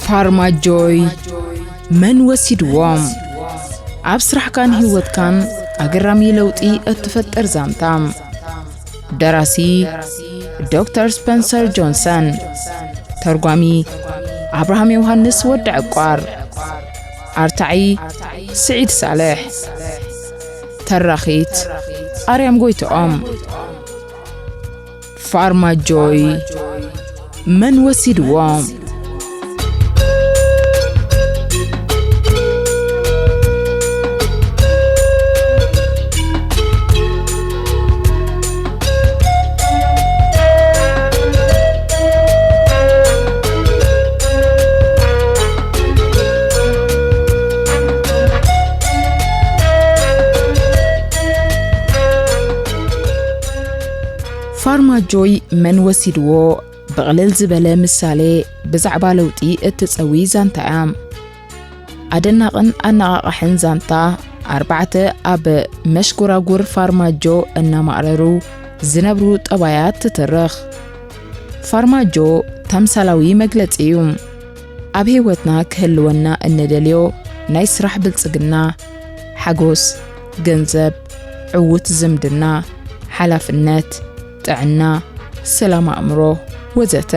ፋርማጆይ መን ወሲድዎም? ኣብ ስራሕካን ህይወትካን ኣገራሚ ለውጢ እትፈጥር ዛንታ። ደራሲ ዶክተር ስፐንሰር ጆንሰን። ተርጓሚ ኣብርሃም ዮሃንስ ወዲ ዕቋር። ኣርታዒ ስዒድ ሳልሕ። ተራኺት ኣርያም ጎይትኦም። ፋርማጆይ መን ወሲድዎም? ፋርማጆይ መን ወሲድዎ? ብቕልል ዝበለ ምሳሌ ብዛዕባ ለውጢ እትጸዊ ዛንታ እያ። ኣደናቕን ኣነቓቓሕን ዛንታ፣ ኣርባዕተ ኣብ መሽጎራጉር ፋርማጆ እናማእረሩ ዝነብሩ ጠባያት ትትርኽ። ፋርማጆ ተምሳላዊ መግለጺ እዩ። ኣብ ህይወትና ክህልወና እንደልዮ ናይ ስራሕ ብልጽግና፣ ሓጎስ፣ ገንዘብ፣ ዕዉት ዝምድና፣ ሓላፍነት፣ ጥዕና፣ ሰላም ኣእምሮ፣ ወዘተ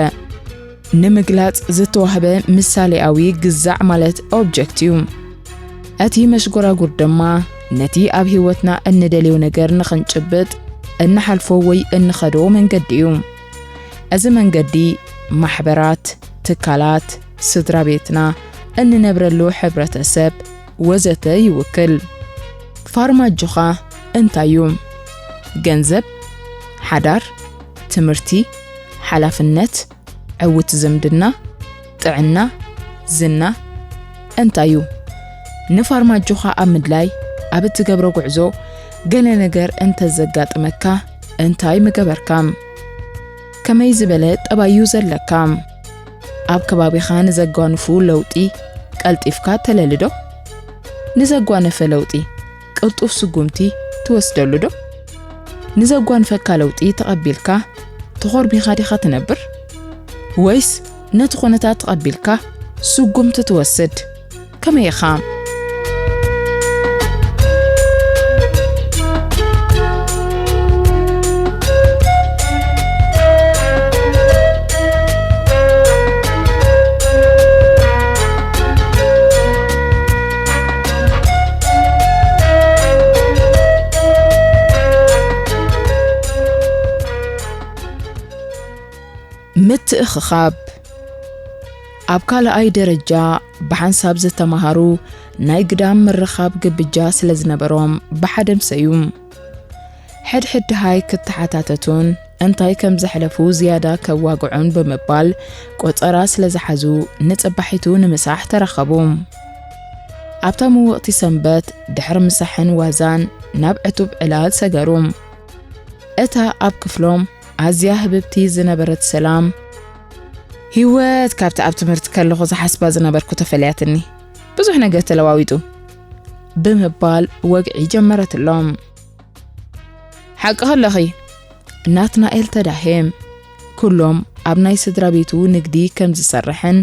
ንምግላጽ ዝተዋህበ ምሳሌኣዊ ግዛዕ ማለት ኦብጀክት እዩ። እቲ መሽጎራጉር ድማ ነቲ ኣብ ህይወትና እንደልዮ ነገር ንኽንጭብጥ እንሓልፎ ወይ እንኸዶ መንገዲ እዩ። እዚ መንገዲ ማሕበራት፣ ትካላት፣ ስድራ ቤትና፣ እንነብረሉ ሕብረተሰብ ወዘተ ይውክል። ፋርማጆኻ እንታይ እዩ? ገንዘብ፣ ሓዳር፣ ትምህርቲ፣ ሓላፍነት፣ ዕዉት ዝምድና፣ ጥዕና፣ ዝና እንታይ እዩ? ንፋርማጆኻ ኣብ ምድላይ ኣብ እትገብሮ ጉዕዞ ገለ ነገር እንተዘጋጥመካ እንታይ ምገበርካ? ከመይ ዝበለ ጠባይ እዩ ዘለካ? ኣብ ከባቢኻ ንዘጓንፉ ለውጢ ቀልጢፍካ ተለሊ ዶ? ንዘጓነፈ ለውጢ ቅልጡፍ ስጉምቲ ትወስደሉ ዶ? ንዘጓንፈካ ለውጢ ተቐቢልካ ተኾርሚኻ ዲኻ ትነብር? ወይስ ነቲ ኩነታት ተቐቢልካ ስጉምቲ ትወስድ? ከመይ ኢኻ? ምትእኽኻብ። ኣብ ካልኣይ ደረጃ ብሓንሳብ ዝተማሃሩ ናይ ግዳም ምርኻብ ግብጃ ስለ ዝነበሮም ብሓደ ምሰዩ። ሕድሕድ ደሃይ ክተሓታተቱን እንታይ ከም ዘሕለፉ ዝያዳ ከዋግዑን ብምባል ቆጸራ ስለ ዝሓዙ ንጽባሒቱ ንምሳሕ ተራኸቡ። ኣብታ ምውቕቲ ሰንበት ድሕሪ ምሳሕን ዋዛን ናብ ዕቱብ ዕላል ሰገሩ። እታ ኣብ ክፍሎም ኣዝያ ህብብቲ ዝነበረት ሰላም፣ ህይወት ካብቲ ኣብ ትምህርቲ ከለኹ ዝሓስባ ዝነበርኩ ተፈልያትኒ። ብዙሕ ነገር ተለዋዊጡ፣ ብምባል ወግዒ ጀመረትሎም። ሓቅኺ ኣለኺ፣ ናትናኤል ተዳሄ። ኩሎም ኣብ ናይ ስድራ ቤቱ ንግዲ ከም ዝሰርሕን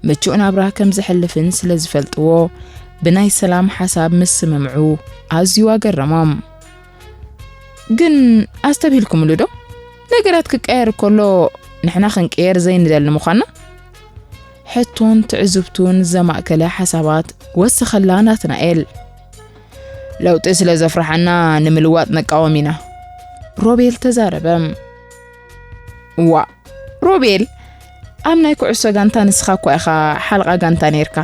ምቹእ ናብራ ከም ዘሕልፍን ስለ ዝፈልጥዎ፣ ብናይ ሰላም ሓሳብ ምስምምዑ ኣዝዩ ኣገረሞም። ግን ኣስተብሂልኩምሉ ዶ? ነገራት ክቀየር ከሎ ንሕና ክንቀየር ዘይንደሊ ምዃንና? ሕቶን ትዕዝብቱን ዘማእከለ ሓሳባት ወሰኸላ ናትናኤል። ለውጢ ስለ ዘፍርሓና ንምልዋጥ ንቃወም ኢና፣ ሮቤል ተዛረበ። እዋእ ሮቤል፣ ኣብ ናይ ኩዕሶ ጋንታ ንስኻ እኳ ኢኻ ሓልቓ ጋንታ ነይርካ።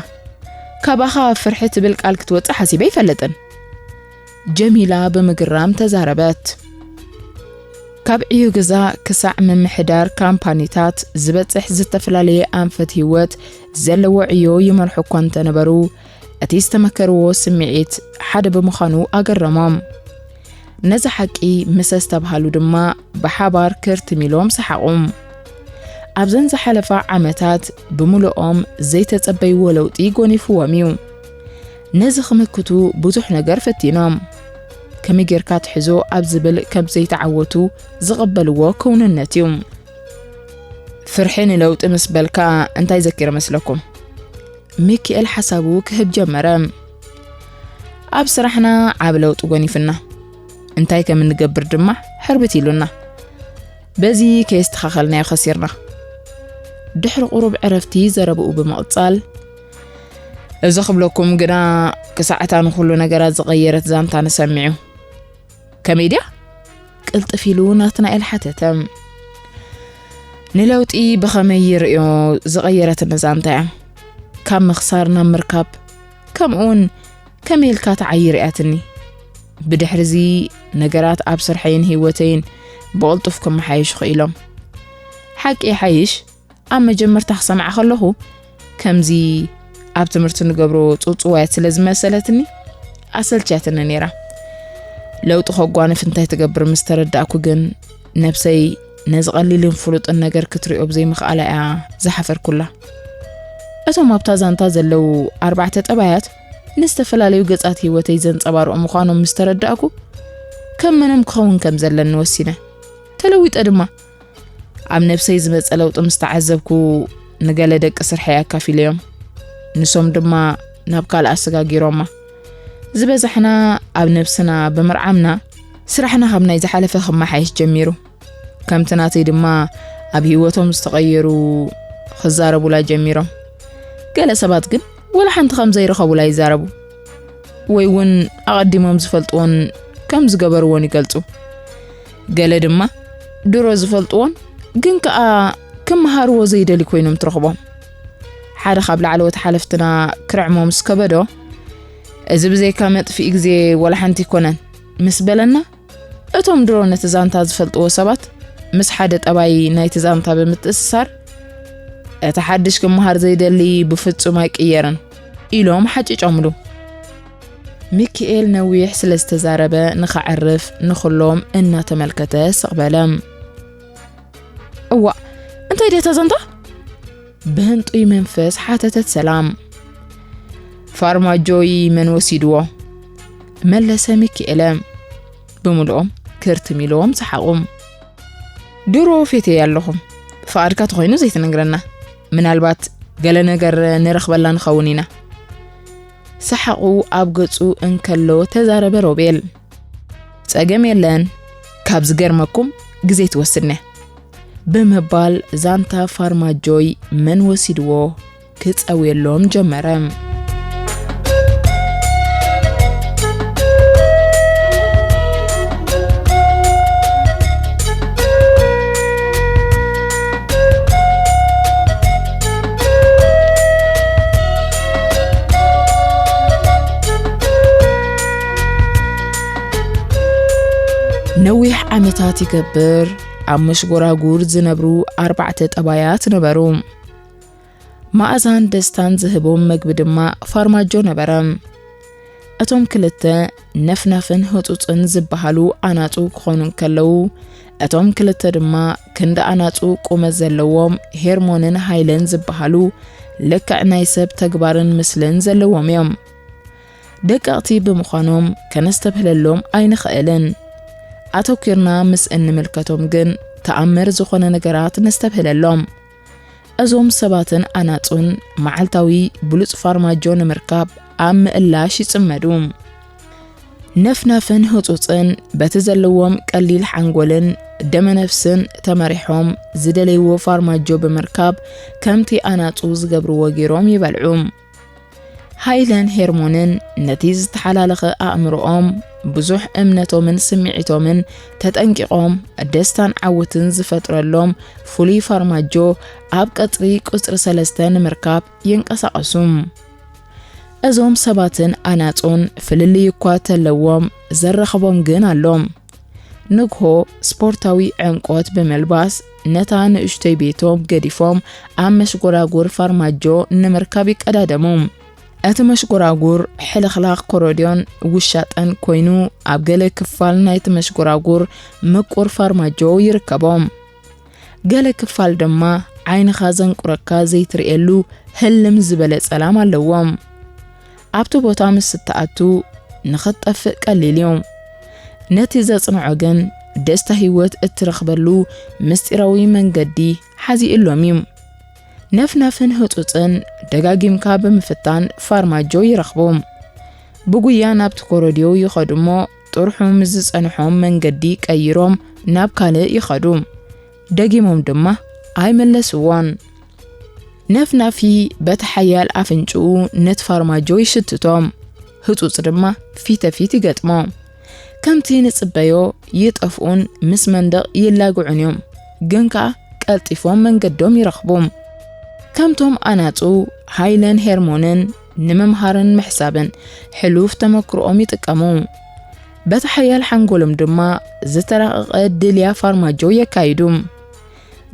ካባኻ ፍርሒ ትብል ቃል ክትወጽእ ሓሲበ ኣይፈልጥን። ጀሚላ ብምግራም ተዛረበት። ካብ ዕዮ ገዛ ክሳዕ ምምሕዳር ካምፓኒታት ዝበጽሕ ዝተፈላለየ ኣንፈት ህይወት ዘለዎ ዕዮ ይመርሑ እኳ እንተነበሩ፣ እቲ ዝተመከርዎ ስምዒት ሓደ ብምዃኑ ኣገረሞም። ነዚ ሓቂ ምስ ኣስተብሃሉ ድማ ብሓባር ክርትም ኢሎም ሰሓቑ። ኣብዘን ዝሓለፋ ዓመታት ብምሉኦም ዘይተጸበይዎ ለውጢ ጎኒፍዎም እዩ። ነዚ ክምክቱ ብዙሕ ነገር ፈቲኖም። ከመይ ጌርካ ትሕዞ ኣብ ዝብል ከም ዘይተዓወቱ ዝቕበልዎ ክውንነት እዩ። ፍርሒ ንለውጢ ምስ በልካ እንታይ ዘኪረ መስለኩም? ሚኪኤል ሓሳቡ ክህብ ጀመረ። ኣብ ስራሕና ዓቢ ለውጢ ጎኒፍና፣ እንታይ ከም እንገብር ድማ ሕርብት ኢሉና። በዚ ከየስተኻኸልናዮ ከሲርና። ድሕሪ ቁሩብ ዕረፍቲ ዘረብኡ ብምቕጻል፣ እዚ ክብለኩም ግና ክሳዕታ ንኹሉ ነገራት ዝቐየረት ዛንታ ንሰምዕ እዩ። ከመይ ድያ? ቅልጥፍ ኢሉ ናትናኤል ሓተተ። ንለውጢ ብኸመይ ይርእዮ ዝቐየረትኒ ዛንታ እያ። ካብ ምኽሳር ናብ ምርካብ፣ ከምኡውን ከመይ ኢልካ ትዓይር እያትኒ። ብድሕሪ እዚ ነገራት ኣብ ስርሐይን ህይወተይን ብቕልጡፍ ክመሓየሹ ክኢሎም። ሓቂ ይሓይሽ፣ ኣብ መጀመርታ ክሰምዓ ከለኹ ከምዚ ኣብ ትምህርቲ ንገብሮ ጽውጽዋያት ስለ ዝመሰለትኒ ኣሰልችያትኒ ነይራ። ለውጢ ከጓንፍ እንታይ ትገብር ምስ ተረዳእኩ ግን ነብሰይ ነዚ ቀሊልን ፍሉጥን ነገር ክትሪኦ ብዘይምኽኣላ እያ ዝሓፈርኩላ። እቶም ኣብታ ዛንታ ዘለዉ ኣርባዕተ ጠባያት ንዝተፈላለዩ ገጻት ህይወተይ ዘንጸባርቑ ምዃኖም ምስ ተረዳእኩ ከም መኖም ክኸውን ከም ዘለኒ ወሲነ። ተለዊጠ ድማ። ኣብ ነብሰይ ዝመጸ ለውጢ ምስ ተዓዘብኩ ንገለ ደቂ ስርሐይ ኣካፊለዮም። ንሶም ድማ ናብ ካልእ ኣሰጋጊሮማ። ዝበዛሕና ኣብ ነብስና ብምርዓምና ስራሕና ካብ ናይ ዝሓለፈ ክመሓየሽ ጀሚሩ። ከምቲ ናተይ ድማ ኣብ ህይወቶም ዝተቐየሩ ክዛረቡላ ጀሚሮም። ገለ ሰባት ግን ወላ ሓንቲ ከም ዘይረኸቡላ ይዛረቡ። ወይ እውን ኣቐዲሞም ዝፈልጥዎን ከም ዝገበርዎን ይገልጹ። ገለ ድማ ድሮ ዝፈልጥዎን ግን ከኣ ክመሃርዎ ዘይደልዩ ኮይኖም ትረኽቦም። ሓደ ካብ ላዕለዎት ሓለፍትና ክርዕሞ ምስ ከበዶ፣ "እዚ ብዘይካ መጥፍኢ ግዜ ወላ ሓንቲ ኣይኮነን" ምስ በለና፣ እቶም ድሮ ነቲ ዛንታ ዝፈልጥዎ ሰባት ምስ ሓደ ጠባይ ናይቲ ዛንታ ብምትእስሳር፣ "እቲ ሓድሽ ክመሃር ዘይደሊ ብፍጹም ኣይቅየርን" ኢሎም ሓጭጮምሉ። ሚኪኤል ነዊሕ ስለ ዝተዛረበ ንኸዕርፍ ንኹሎም እናተመልከተ ስቕ በለ። "እዋእ፣ እንታይ ድያ እታ ዛንታ?" ብህንጡይ መንፈስ ሓተተት ሰላም። "ፋርማጆይ መን ወሲድዎ?" መለሰ ሚኪኤለ። ብምልኦም ክርትም ኢሎም ሰሓቑ። "ድሮ ፌትየያ ኣለኹ። ፍቓድካ ተኾይኑ ዘይትነግረና። ምናልባት ገለ ነገር ንረኽበላ ንኸውን ኢና።" ሰሓቑ ኣብ ገጹ እንከሎ ተዛረበ ሮቤል። "ጸገም የለን። ካብ ዝገርመኩም ግዜ ትወስድነ" ብምባል ዛንታ ፋርማጆይ መን ወሲድዎ ክጸውየሎም ጀመረ። ነዊሕ ዓመታት ይገብር ኣብ መሽጎራጉር ዝነብሩ ኣርባዕተ ጠባያት ነበሩ። መኣዛን ደስታን ዝህቦም መግቢ ድማ ፋርማጆ ነበረ። እቶም ክልተ ነፍናፍን ህጹጽን ዝበሃሉ ኣናጹ ክኾኑ እንከለዉ፣ እቶም ክልተ ድማ ክንዲ ኣናጹ ቁመት ዘለዎም ሄርሞንን ሃይለን ዝበሃሉ ልክዕ ናይ ሰብ ተግባርን ምስልን ዘለዎም እዮም። ደቀቕቲ ብምዃኖም ከነስተብህለሎም ኣይንኽእልን። ኣተኲርና ምስ እንምልከቶም ግን ተኣምር ዝኾነ ነገራት ነስተብህለሎም። እዞም ሰባትን ኣናጹን መዓልታዊ ብሉጽ ፋርማጆ ንምርካብ ኣብ ምእላሽ ይጽመዱ። ነፍናፍን ህጹጽን በቲ ዘለዎም ቀሊል ሓንጎልን ደመነፍስን ተመሪሖም ዝደለይዎ ፋርማጆ ብምርካብ ከምቲ ኣናጹ ዝገብርዎ ገይሮም ይበልዑ። ሃይለን ሄርሞንን ነቲ ዝተሓላለኸ ኣእምሮኦም፣ ብዙሕ እምነቶምን ስምዒቶምን ተጠንቂቖም፣ ደስታን ዓወትን ዝፈጥረሎም ፍሉይ ፋርማጆ ኣብ ቀጽሪ ቁጽሪ ሰለስተ ንምርካብ ይንቀሳቐሱ። እዞም ሰባትን ኣናጹን ፍልልይ እኳ ተለዎም፣ ዘራኽቦም ግን ኣሎ። ንግሆ ስፖርታዊ ዕምቆት ብምልባስ፣ ነታ ንእሽቶይ ቤቶም ገዲፎም ኣብ መሽጎራጉር ፋርማጆ ንምርካብ ይቀዳደሙ። እቲ መሽጎራጉር ሕልኽላኽ ኮረድዮን ውሻጠን ኮይኑ፣ ኣብ ገለ ክፋል ናይቲ መሽጎራጉር ምቁር ፋርማጆ ይርከቦም። ገለ ክፋል ድማ ዓይንኻ ዘንቁረካ ዘይትርእየሉ ህልም ዝበለ ጸላም ኣለዎም። ኣብቲ ቦታ ምስ እትኣቱ ንኽትጠፍእ ቀሊል እዩ። ነቲ ዘጽንዖ ግን ደስታ ህይወት እትረኽበሉ ምስጢራዊ መንገዲ ሓዚኡሎም እዩ። ነፍናፍን ህጹጽን ደጋጊምካ ብምፍታን ፋርማጆ ይረኽቡ። ብጉያ ናብቲ ኮረድዮ ይኸዱ እሞ፣ ጥርሑ ምስ ዝጸንሖም መንገዲ ቀይሮም ናብ ካልእ ይኸዱ። ደጊሞም ድማ ኣይመለስዎን። ነፍናፊ በቲ ሓያል ኣፍንጭኡ ነቲ ፋርማጆ ይሽትቶ። ህጹጽ ድማ ፊተ ፊት ይገጥሞ። ከምቲ ንጽበዮ ይጠፍኡን ምስ መንደቕ ይላግዑን እዮም። ግን ከኣ ቀልጢፎም መንገዶም ይረኽቡ። ከምቶም ኣናጹ ሃይለን ሄርሞንን ንምምሃርን ምሕሳብን ሕሉፍ ተመክሮኦም ይጥቀሙ። በቲ ሓያል ሓንጎሎም ድማ ዝተራቐቐ ድልያ ፋርማጆ የካይዱ።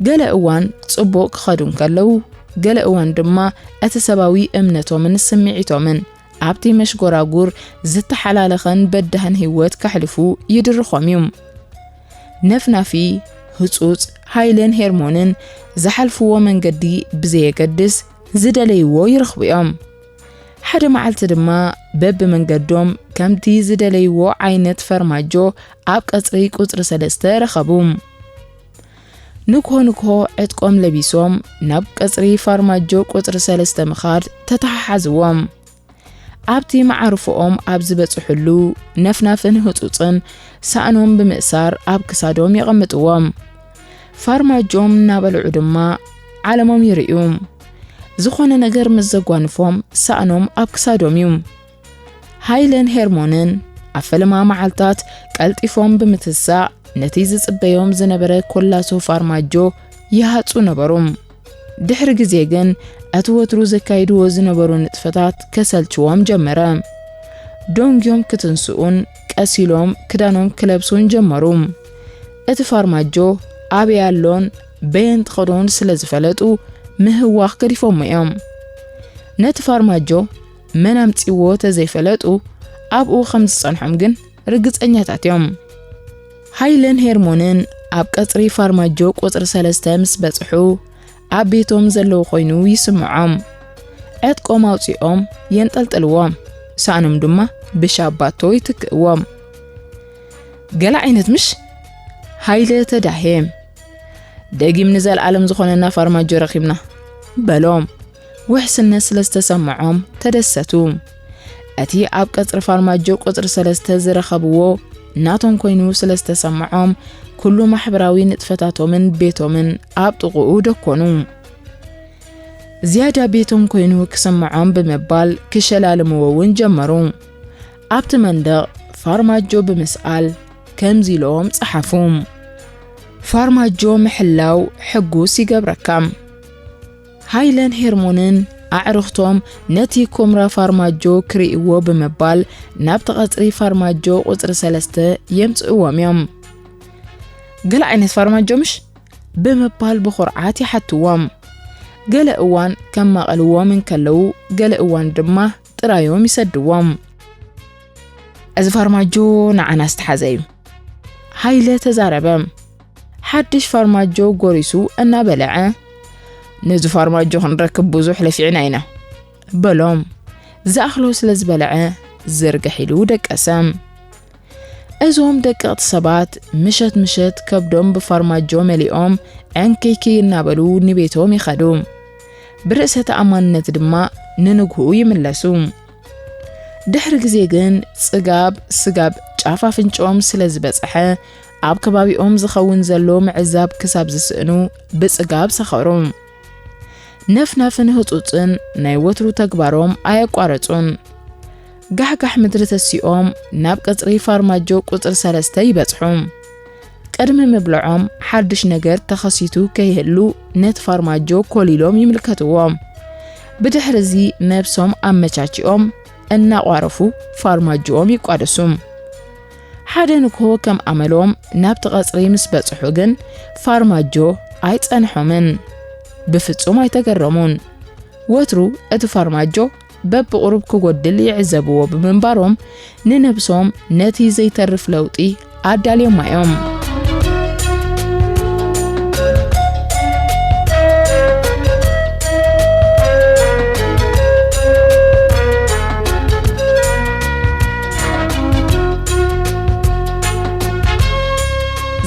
ገለ እዋን ጽቡቕ ክኸዱ እንከለዉ፣ ገለ እዋን ድማ እቲ ሰባዊ እምነቶምን ስምዒቶምን ኣብቲ መሽጎራጉር ዝተሓላለኸን በዳህን ህይወት ከሕልፉ ይድርኾም እዩ። ነፍናፊ፣ ህጹጽ፣ ሃይለን ሄርሞንን ዝሓልፍዎ መንገዲ ብዘየገድስ ዝደለይዎ ይረኽቡ እዮም። ሓደ መዓልቲ ድማ በብመንገዶም ከምቲ ዝደለይዎ ዓይነት ፈርማጆ ኣብ ቀጽሪ ቁጽሪ ሰለስተ ረኸቡ። ንግሆ ንግሆ ዕጥቆም ለቢሶም ናብ ቀጽሪ ፋርማጆ ቁጽሪ ሰለስተ ምኻድ ተተሓሓዝዎም። ኣብቲ መዓርፎኦም ኣብ ዝበጽሕሉ ነፍናፍን ህጹጽን ሳእኖም ብምእሳር ኣብ ክሳዶም የቐምጥዎም። ፋርማጆም እናበልዑ ድማ ዓለሞም ይርእዩ። ዝኾነ ነገር ምስ ዘጓንፎም ሳእኖም ኣብ ክሳዶም እዩ። ሃይለን ሄርሞንን ኣብ ፈለማ መዓልታት ቀልጢፎም ብምትሳእ ነቲ ዝጽበዮም ዝነበረ ኮላሶ ፋርማጆ ይሃጹ ነበሩ። ድሕሪ ግዜ ግን እቲ ወትሩ ዘካይድዎ ዝነበሩ ንጥፈታት ከሰልችዎም ጀመረ። ደንጊዮም ክትንስኡን ቀስ ኢሎም ክዳኖም ክለብሱን ጀመሩ። እቲ ፋርማጆ ኣበይ ኣሎን በየን ትኸዶን ስለ ዝፈለጡ ምህዋኽ ገዲፎሞ እዮም። ነቲ ፋርማጆ መን ኣምጺዎ ተዘይፈለጡ ኣብኡ ከም ዝጸንሖም ግን ርግጸኛታት እዮም። ሃይለን ሄርሞንን ኣብ ቀጽሪ ፋርማጆ ቁጽሪ ሰለስተ ምስ በጽሑ ኣብ ቤቶም ዘለዉ ኮይኑ ይስምዖም። ዕጥቆም ኣውጺኦም የንጠልጥልዎ። ሳእኖም ድማ ብሻባቶ ይትክእዎም። ገለ ዓይነት ምሽ? ሃይለ ተዳሄ። ደጊም ንዘለኣለም ዝኾነና ፋርማጆ ረኺብና በሎም። ውሕስነት ስለ ዝተሰምዖም ተደሰቱ። እቲ ኣብ ቀጽሪ ፋርማጆ ቁጽሪ ሰለስተ ዝረኸብዎ ናቶም ኮይኑ ስለ ዝተሰምዖም ኩሉ ማሕበራዊ ንጥፈታቶምን ቤቶምን ኣብ ጥቕኡ ደኮኑ። ዝያዳ ቤቶም ኮይኑ ክስምዖም ብምባል ክሸላልምዎ እውን ጀመሩ። ኣብቲ መንደቕ ፋርማጆ ብምስኣል ከምዚ ኢሎም ጸሓፉ። ፋርማጆ ምሕላው ሕጉስ ይገብረካ። ሃይለን ሄርሞንን ኣዕርኽቶም ነቲ ኮምራ ፋርማጆ ክርእይዎ ብምባል ናብቲ ቀጽሪ ፋርማጆ ቁጽሪ ሰለስተ የምጽእዎም እዮም። ገለ ዓይነት ፋርማጆ ምሽ? ብምባል ብኹርዓት ይሓትዎም። ገለ እዋን ከማቐልዎም እንከለዉ፣ ገለ እዋን ድማ ጥራዮም ይሰድዎም። እዚ ፋርማጆ ንዓና ዝተሓዘ እዩ። ሃይለ ተዛረበ። ሓድሽ ፋርማጆ ጎሪሱ እናበልዐ፣ ነዚ ፋርማጆ ክንረክብ ብዙሕ ለፊዕና ኢና በሎም። ዝኣኽሎ ስለ ዝበልዐ ዝርግሕ ኢሉ ደቀሰ። እዞም ደቀቕቲ ሰባት ምሸት ምሸት ከብዶም ብፋርማጆ መሊኦም ዕንክይክይ እናበሉ ንቤቶም ይኸዱ። ብርእሰ ተኣማንነት ድማ ንንግህኡ ይምለሱ። ድሕሪ ግዜ ግን ጽጋብ ስጋብ ጫፍ ኣፍንጭኦም ስለ ዝበጽሐ ኣብ ከባቢኦም ዝኸውን ዘሎ ምዕዛብ ክሳብ ዝስእኑ ብጽጋብ ሰኸሩ። ነፍናፍን ህጹጽን ናይ ወትሩ ተግባሮም ኣየቋረጹን። ጋሕጋሕ ምድሪ ተሲኦም ናብ ቀጽሪ ፋርማጆ ቁጽሪ ሰለስተ ይበጽሑ። ቅድሚ ምብልዖም ሓድሽ ነገር ተኸሲቱ ከይህሉ ነቲ ፋርማጆ ኮሊሎም ይምልከትዎ። ብድሕርዚ ነብሶም ኣመቻችኦም እናቋረፉ ፋርማጆኦም ይቋደሱ። ሓደ ንግሆ ከም ኣመሎም ናብቲ ቀጽሪ ምስ በጽሑ ግን ፋርማጆ ኣይጸንሖምን። ብፍጹም ኣይተገረሙን። ወትሩ እቲ ፋርማጆ በብቑሩብ ክጎድል ይዕዘብዎ ብምንባሮም ንነብሶም ነቲ ዘይተርፍ ለውጢ ኣዳልዮማ እዮም።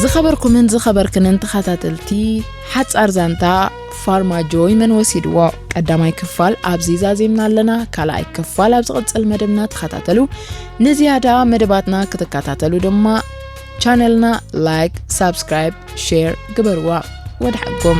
ዝኸበርኩምን ዝኸበርክንን ተኸታተልቲ ሓጻር ዛንታ ፋርማጆ ይመን ወሲድዎ። ቀዳማይ ክፋል ኣብዚ ዛዚምና ኣለና። ካልኣይ ክፋል ኣብ ዝቕጽል መደብና ተኸታተሉ። ንዝያዳ መደባትና ክትከታተሉ ድማ ቻነልና ላይክ፣ ሳብስክራይብ፣ ሼር ግበርዋ። ወድሓንኩም።